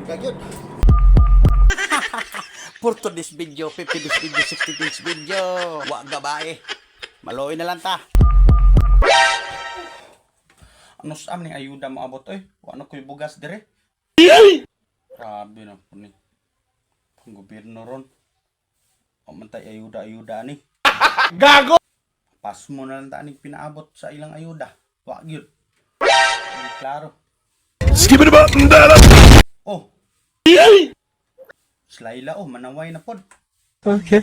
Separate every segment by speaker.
Speaker 1: Kagyod. For this video, 50 this video, 60 this video. Wa gabae. Maloy na lang ta. Ano sa ni ayuda mo abot oy? Wa na ko'y bugas dire. Grabe na po ni. Ang gobyerno ron. Wa man tay ayuda-ayuda ani.
Speaker 2: Gago!
Speaker 1: Pas mo na lang ta aning pinaabot sa ilang ayuda. Wa gyud. Di klaro. Oh. Slayla oh, manaway na pod.
Speaker 2: Okay.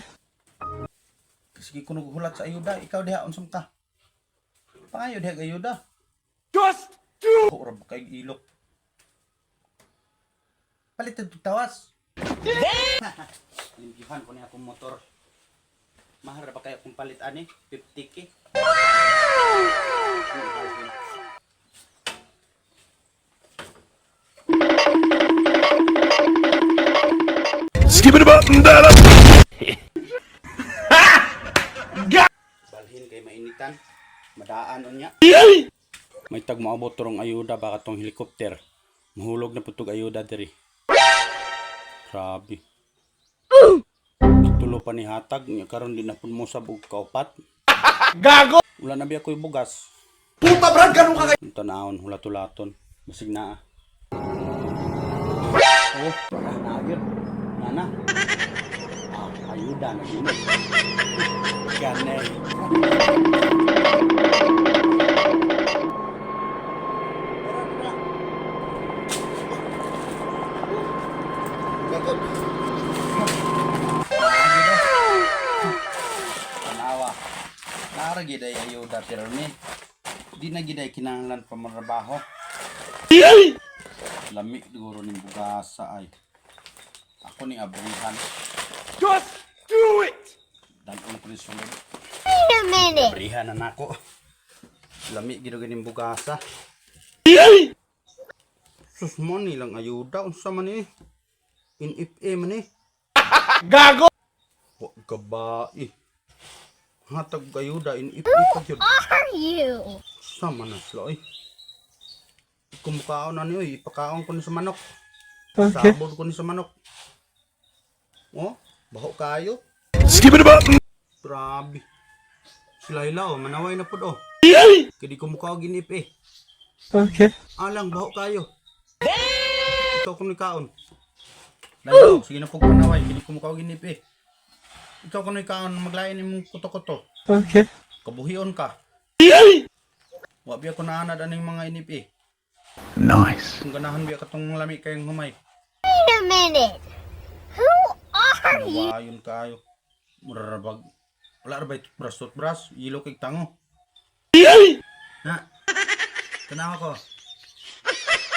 Speaker 1: Sige kuno hulat sa ayuda, ikaw diha unsam ka? Pangayo diha og ayuda.
Speaker 2: Just do
Speaker 1: Ko ra ba kay ilok. Palit og tawas. Limpyuhan ko ni akong motor. Mahal ra ba kayo kung palit ani? 50K. Balhin kay mainitan. Madaan unya. May tag moabot rong ayuda baka tong helicopter. Mahulog na putog ayuda diri. Grabe. Tulo pa ni hatag nya karon di na pud mo sab og kaupat.
Speaker 2: Gago!
Speaker 1: Wala na biya ko'y bugas.
Speaker 2: Puta Brad, ganun ka
Speaker 1: Ang tanahon, hulat-hulaton. Basig na ah. Oh, ah, na yun. Nana. Ah, ayuda na yun. Ganay. Tanawa. Nara giday ayuda pero ni di na giday kinahanglan pa manrabaho. Lami siguro ning bugasa ay. Ako ni abrihan.
Speaker 2: Just do it!
Speaker 1: Dalon ko ni sulod.
Speaker 3: Wait a minute.
Speaker 1: Abrihan na nako. Lami gid ganing bugasa. Sus mo nilang ayuda unsa man ni? NFA man ni.
Speaker 2: Gago!
Speaker 1: Wa gabae. Hatag og ayuda NFA pa gyud.
Speaker 3: Are you?
Speaker 1: Sama na sila oy. Kumukaon na niyo, ipakaon ko ni sa manok.
Speaker 2: Okay.
Speaker 1: Sabod ko ni sa manok. Oh, baho kayo. Grabe. Si Laila oh, manaway na pod oh. Kaya di ko mukha ginip eh.
Speaker 2: Okay.
Speaker 1: Alang, baho kayo. Ikaw kung nikaon. Laila, oh, sige na po panaway. Kaya di ko mukha ginip eh. Ikaw kung nikaon, maglain imong kuto-kuto.
Speaker 2: Okay.
Speaker 1: Kabuhion ka. Wa biya ko naanad aning mga inip eh.
Speaker 4: Nice.
Speaker 1: Kung ganahan biya katong lami kayong humay.
Speaker 3: Wait a minute. Who are you?
Speaker 1: Nawayon kayo. Murarabag. Wala ra ba toothbrush, toothbrush? Ilo kay tango. Na. Tanaw ko.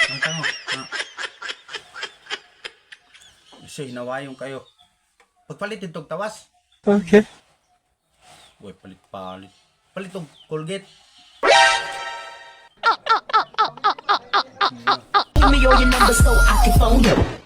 Speaker 1: Ang tango. Na. Kasi hinawayon kayo. Pagpalit itong tawas.
Speaker 2: Okay.
Speaker 1: Uy, palit-palit. Palit og Colgate.
Speaker 5: Give me all your numbers so I can phone you.